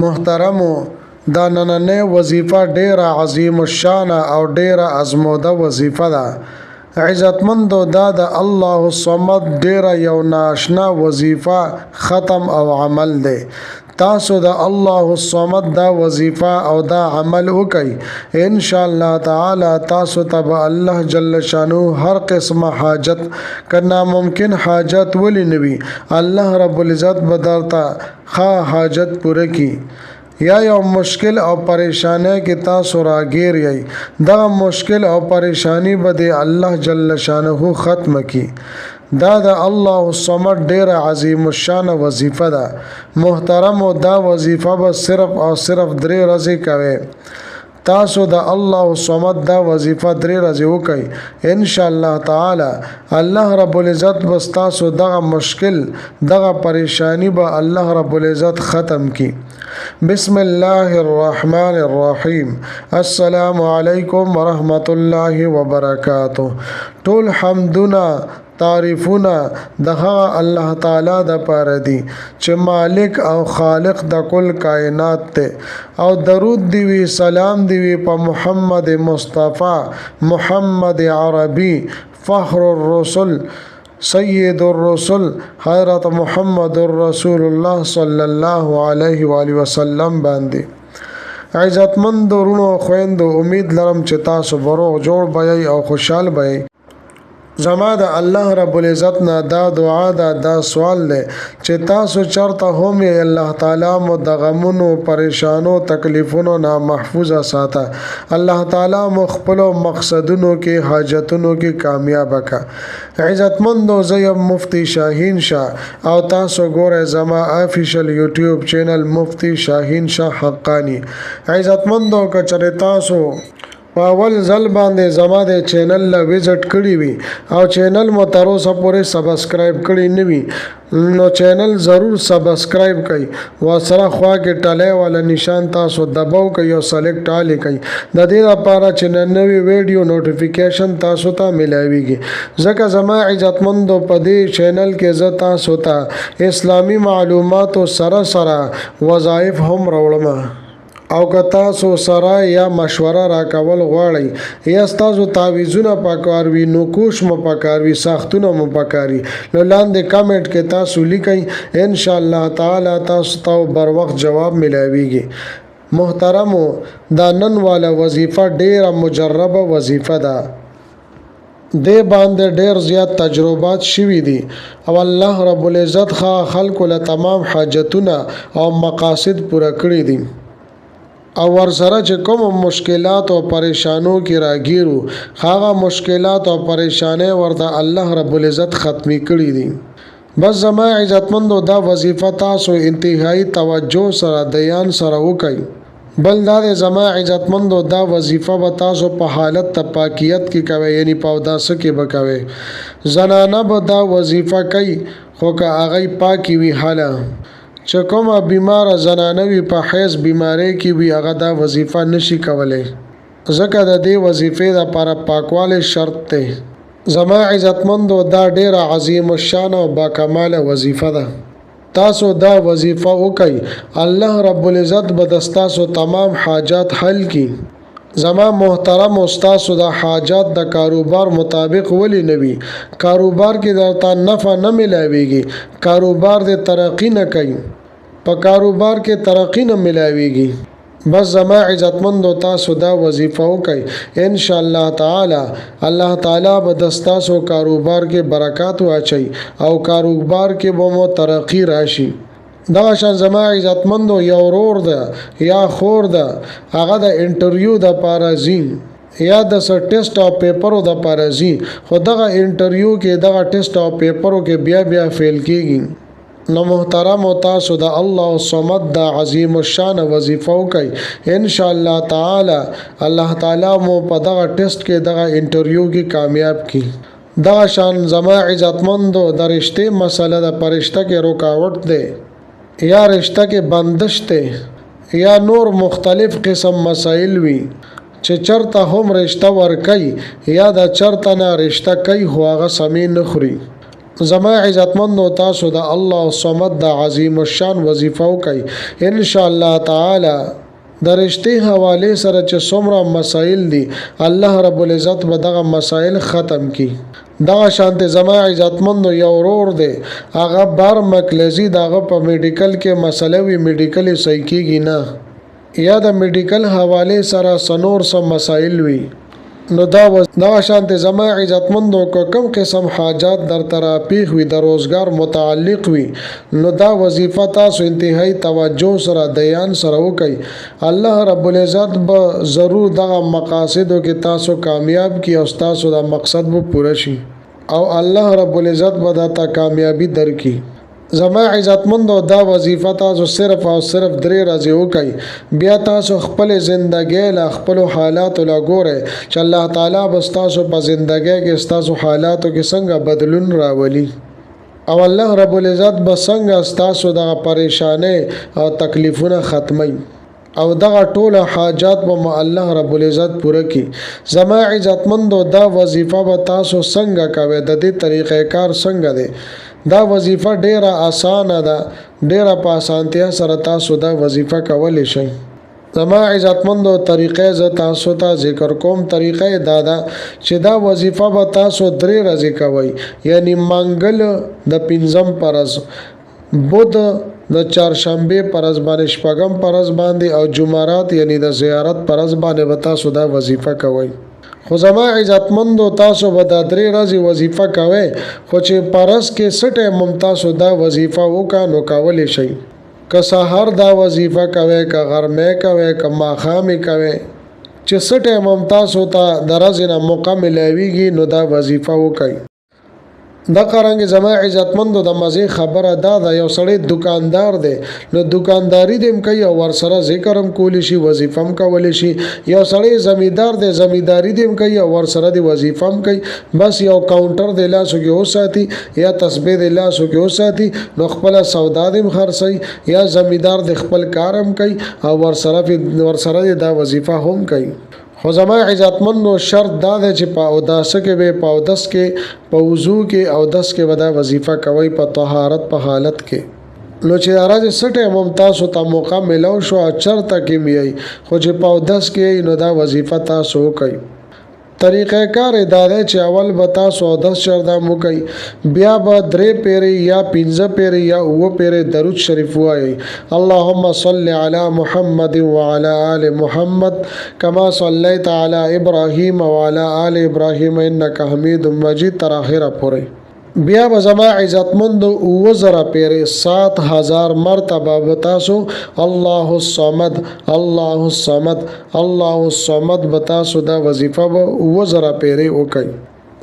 محترمو دا نننۍ وظیفه ډیره عظیم الشانه او ډیره ازموده وظیفه ده. عزتمندو دا د الله الصمد ډیره یو ناشنا وظیفه ختم او عمل دی. تاسو د الله الصمد دا وظیفه او دا عمل وکئ، ان شاء الله تعالی تاسو ته به الله جل شانه هر قسمه حاجت که ناممکن حاجت ولې نه وي، الله رب العزت به درته ښه حاجت پوره کړي. یا یو مشکل او پریشانی کې تاسو راګیر یئ، دغه مشکل او پریشانی به دې الله جل شانه ختم کړي. دا د الله الصمد ډیره عظیم الشان وظیفه ده. محترمو دا وظیفه به صرف او صرف درې ورځې کوئ. تاسو د الله الصمد دا وظیفه درې ورځې وکړئ، ان شاء الله تعالی الله رب العزت به ستاسو دغه مشکل دغه پریشانی به الله رب العزت ختم کړي. بسم الله الرحمن الرحیم. السلام علیکم ورحمت الله وبرکاته. ټول حمدونه تعریفونه د هغه الله تعالی د پاره دي چې مالک او خالق د کل کائنات ته، او درود دی وی سلام دی وی په محمد مصطفی محمد عربي فخر الرسل سید الرسل حضرت محمد رسول الله صلی الله علیه و آله وسلم باندې. عزتمند ورونو خويندو، امید لرم چې تاسو بروغ جوړ به او خوشحال به. زما د الله رب العزت نه دا دعا ده، دا سوال دی چې تاسو چرته هم یې الله تعالی مو د غمونو پریشانو تکلیفونو نه محفوظ ساته، الله تعالی مو خپلو مقصدونو کې حاجتونو کې کامیاب کړه. عزتمندو، زه یم مفتی شاهین شاه او تاسو ګورئ زما افیشل یوټیوب چینل مفتی شاهین شاه حقانی. عزتمندو، که چېرې تاسو په اول ځل باندې زما د چینل له وزټ کړی وي او چینل مو تر اوسه پورې سبسکرایب کړی نه وي، نو چینل ضرور سبسکرایب کړئ، ورسره خوا کې ټلی والا نشان تاسو دباو کړئ او سلیکټ آل کړئ، د دې لپاره چې نوې ویډیو نوټیفیکیشن تاسو ته ملاویږي. ځکه زما عزتمندو په دې چینل کې زه تاسو ته اسلامي معلوماتو سره سره وظایف هم راوړم، او که تاسو سره یا مشوره راکول غواړئ یا ستاسو تعویذونه پکار وي، نقوش مو پکار وي، ساختونه مو پکار وي، نو لاندې کمنټ کې تاسو لیکئ، ان شاء الله تعالی تاسو ته بر وخت جواب ملاویږي. محترمو، دا نن والا وظیفه ډیره مجربه وظیفه ده، دې باندې ډیر زیات تجربات شوي دي او الله رب العزت ښه خلکو له تمام حاجتونه او مقاصد پوره کړي دي، او ورسره چې کوم مشکلات او پریشانو کې راګیرو، هغه مشکلات او پریشانې ورته الله رب العزت ختمي کړي دي. بس زما عزتمندو، دا وظیفه تاسو انتهایی توجه سره دیان سره وکئ. بل دا د زما عزتمندو، دا وظیفه به تاسو په حالت د پاکیت کې کوئ، یعنی په اوداسه کې به کوئ. زنانه به دا وظیفه کوي، خو که هغه پاکي وي. هله چې کومه بیماره زنانه وي، په حیض بیمارۍ کې وي، هغه دا وظیفه نشي کولی، ځکه د دې وظیفې لپاره پاکوالی شرط دی. زما عزتمندو، دا ډیره عظیم الشان او باکماله وظیفه ده. تاسو دا وظیفه وکئ، الله رب العزت به د ستاسو تمام حاجات حل کړي. زما محترم، ستاسو د حاجات د کاروبار مطابق ولې نه وي، کاروبار کې درته نفع نه ملاویږي، کاروبار دې ترقي نه کوي، په کاروبار کې ترقي نه ملاویږي، بس زما عزتمندو تاسو دا وظیفه وکئ، ان شاء الله تعالی الله تعالی به د ستاسو کاروبار کې برکات واچي او کاروبار کې به مو ترقي راشي. دغه شان زما عزتمندو، یو ورور ده یا خور ده، هغه د انټرویو د پاره ځي یا د څه ټیسټ او پیپرو د پاره ځي، خو دغه انټرویو کې دغه ټیسټ او پیپرو کې بیا بیا فیل کیږي، نو محترم تاسو د الله الصمد د عظیم الشان وظیفه وکئ، ان شاء الله تعالی الله تعالی مو په دغه ټیسټ کې دغه انټرویو کې کامیاب کړي. دغه شان زما عزتمندو، د رشتې مسله د پرشته کې رکاوټ دی یا رشته کې بندش دی یا نور مختلف قسم مسائل وي، چې چرته هم رشته ورکوي یا د چرته نه رشته کوي، خو هغه سمې نه خوري، زما عزتمندو، تاسو د الله الصمد د عظیم الشان وظیفه وکړئ. ان شاء الله تعالی د رشتې حواله سره چې څومره مسائل دي، الله رب العزت به دغه مسائل ختم کړي. دغه شانته زما عزتمند، یو ورور دی، هغه بار مکلزی، دغه په میډیکل کې مسله وي، میډیکل صحیح کیږي نه، یا د میډیکل حواله سره سنور سم مسائل وي، نو دا شانته زما عزتمندو، کو کم قسم حاجات در ترا پیښ وي، د روزګار متعلق وي، نو دا وظیفه تاسو انتهایی توجه سره، دیان سره وکي. الله رب العزت به ضرور دغه مقاصدو کې تاسو کامیاب کی او تاسو دا مقصد به پوره شي او الله رب العزت به دا کامیابی درکړي. زما عزتمند، دا وظیفه تاسو صرف او صرف 3 ورځې وکړئ، بیا تاسو خپل زندګۍ له خپل حالاتو له ګورئ چې الله تعالی به تاسو په زندګۍ کې، تاسو حالاتو کې څنګه بدلون راولي او الله رب العزت به څنګه تاسو دغه پریشانې او تکلیفونه ختمي او دغه ټول حاجات به مو الله رب العزت پوره کړي. زما عزتمندو، دا وظیفه به تاسو څنګه کوئ؟ د دې طریقې کار څنګه دی؟ دا وظیفه ډیره اسانه ده، ډیره په اسانتیا سره تاسو دا وظیفه کولی شئ. زما عزتمندو، طریقې زه تاسو ته ذکر کوم. طریقې دا ده چې دا وظیفه به تاسو 3 ورځې کوئ، یعنی منګل د پنځم پرز، بود د چهارشنبه پرز باندې، شپږم پرز باندې او جمعرات یعنی د زیارت پرز باندې به تاسو دا وظیفه کوئ. خو زما عزتمندو، تاسو به دا 3 ورځې وظیفه کوئ، خو چې پرز کې څه ټایم هم تاسو دا وظیفه وکړه نو کولی شئ. که سهار دا وظیفه کوئ، که غرمه کوئ، که ماښام یې کوئ، چې څه ټایم هم تاسو ته د ورځې نه موقع ملاویږي نو دا وظیفه وکړئ. دغه رنګ زما عزتمندو، د مزې خبره دا ده، یو سړی دکاندار دی نو دکانداری دې هم کوي او ورسره ذکر هم کولی شي، وظیفه هم کولی شي. یو سړی زمیندار دی، زمینداری دې هم کوي او ورسره دې وظیفه هم کوي. بس یو کاونټر دې لاسو کې وساتي یا تسبیح دې لاسو کې وساتي نو خپله سودا دې هم خرڅوي، یا زمیندار دې خپل کار هم کوي او ورسره دې دا وظیفه هم کوي. خو زما عزتمندو، شرط دا دی چې په اوداسه کې به، په اودس کې، په وضو کې، اودس کې به دا وظیفه کوئ، په طهارت په حالت کې. نو چې ورځې څه ټایم هم تاسو ته موقع میلاو شو او چرته کې هم یئ، خو چې په اودس کې یئ نو دا وظیفه تاسو وکړئ. طریقه کار دا دی چې اول به تاسو اودس چردام وکړئ، بیا به 3 پیرې یا 5 پیرې یا 7 پیرې درود شریف ووایئ: اللهم صل علی محمد وعلى آل محمد کما صلیت علی ابراهیم وعلى آل ابراهیم انک حمید مجید، تر اخره پورې. بیا به زما عزتمند 7000 پیرې، 7000 مرتبه به تاسو الله الصمد، الله الصمد، الله الصمد به تاسو دا وظیفه به 7000 پیرې وکئ.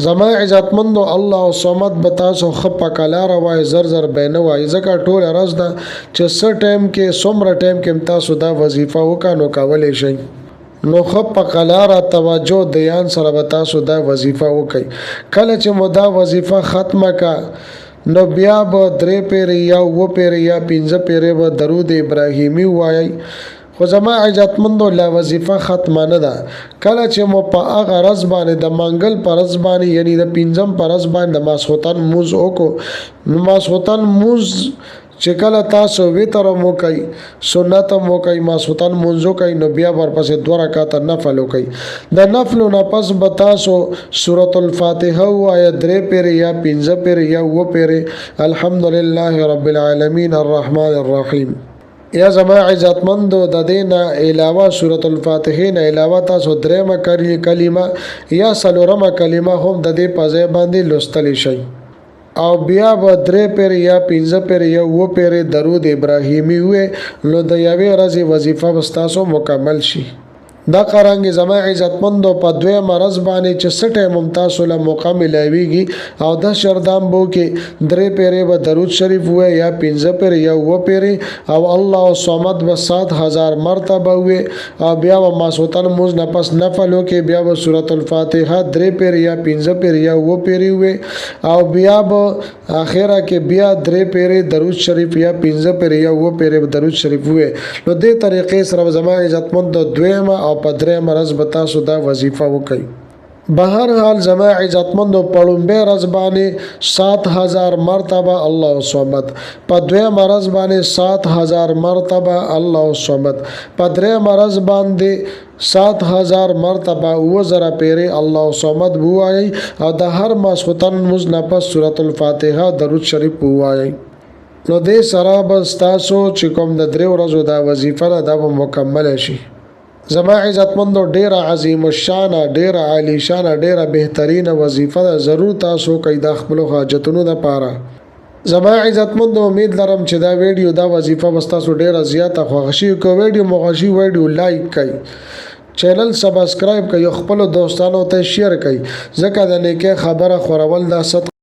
زما عزتمندو، الله الصمد به تاسو ښه په کلاره وایئ، زر زر به نه وایئ، ځکه ټوله ورځ ده چې څه ټایم کې، څومره ټایم کې هم تاسو دا وظیفه وکړه نو کولی شئ. نو ښه په قلاره توجه دیان سره به تاسو دا وظیفه وکئ. کله چې مو دا وظیفه ختمه که نو بیا به 3 پیرې یا 7 پیرې یا 5 پیرې به درود ابراهیمي ووایئ. خو زما عزتمندو، لا وظیفه ختمه نه ده. کله چې مو په هغه ورځ باندې، د منګل په ورځ باندې، یعنی د پنځم په ورځ باندې د ماسخوتن لمونځ وکړو، نو ماسخوتن لمونځ چې کله تاسو وتر هم وکئ، سنت هم وکئ، ماسخوتن لمونځ وکئ، نو بیا ورپسې 2 رکعته نفل وکئ. د نفلو نه پس به تاسو سورة الفاتحه ووایئ 3 پیرې یا 5 پیرې یا 7 پیرې، الحمدلله رب العالمین الرحمن الرحیم. یا زما عزتمندو، د دې نه علاوه، سورة الفاتحې نه علاوه تاسو درېیمه کلمه یا څلورمه کلمه هم د دې په ځای باندې لوستلی شئ. او بیا به 3 پیرې یا 5 پیرې یا 7 پیرې درود ابراهیمي ووایئ، نو د یوې ورځې وظیفه به ستاسو مکمل شي. دغه رنګ زما عزتمندو، په دویمه ورځ باندې چې څه ټایم هم تاسو له موقع ملاویږي او د شردام بو کې 3 پیرې به درود شریف ووایئ یا 5 پیرې یا 7 پیرې او الله الصمد به 7000 مرتبه ووایئ. او بیا به ماسوتن لمونځ نه پس نفل وکړئ، بیا به سورة الفاتحه 3 پیرې یا 5 پیرې یا 7 پیرې ووایئ او بیا به اخره کې بیا 3 پیرې درود شریف یا 5 پیرې یا 7 پیرې به درود شریف ووایئ. نو دې طریقې سره به زما عزتمند دویمه او په درېیمه ورځ به تاسو دا وظیفه وکئ. بهر حال زما عزتمندو په ړومبۍ ورځ باندې 7000 مرتبه الله الصمد، په دویمه ورځ باندې 7000 مرتبه الله الصمد، په درېیمه ورځ باندې 7000 مرتبه 7000 پیرې الله الصمد ووایئ او د هر ماسخوتن لمونځ نه پس سورة الفاتحه درود شریف ووایئ. نو دې سره به ستاسو چې کوم د درې ورځو دا وظیفه ده دا به مکمله شي. زما عزتمندو ډیره عظیم الشانه، ډیره عالی شانه، ډیره بهترینه وظیفه ده، ضرور تاسو کوي دا خپلو حاجتونو د پاره. زما عزتمندو امید لرم چې دا ویډیو دا وظیفه به ستاسو ډیره زیاته خوښه شي. که ویډیو مو خوښه شي ویډیو لایک کړئ، چینل سبسکرایب کړئ او خپلو دوستانو ته شیر کړئ، ځکه د نیکه خبره خورول دا صدقه.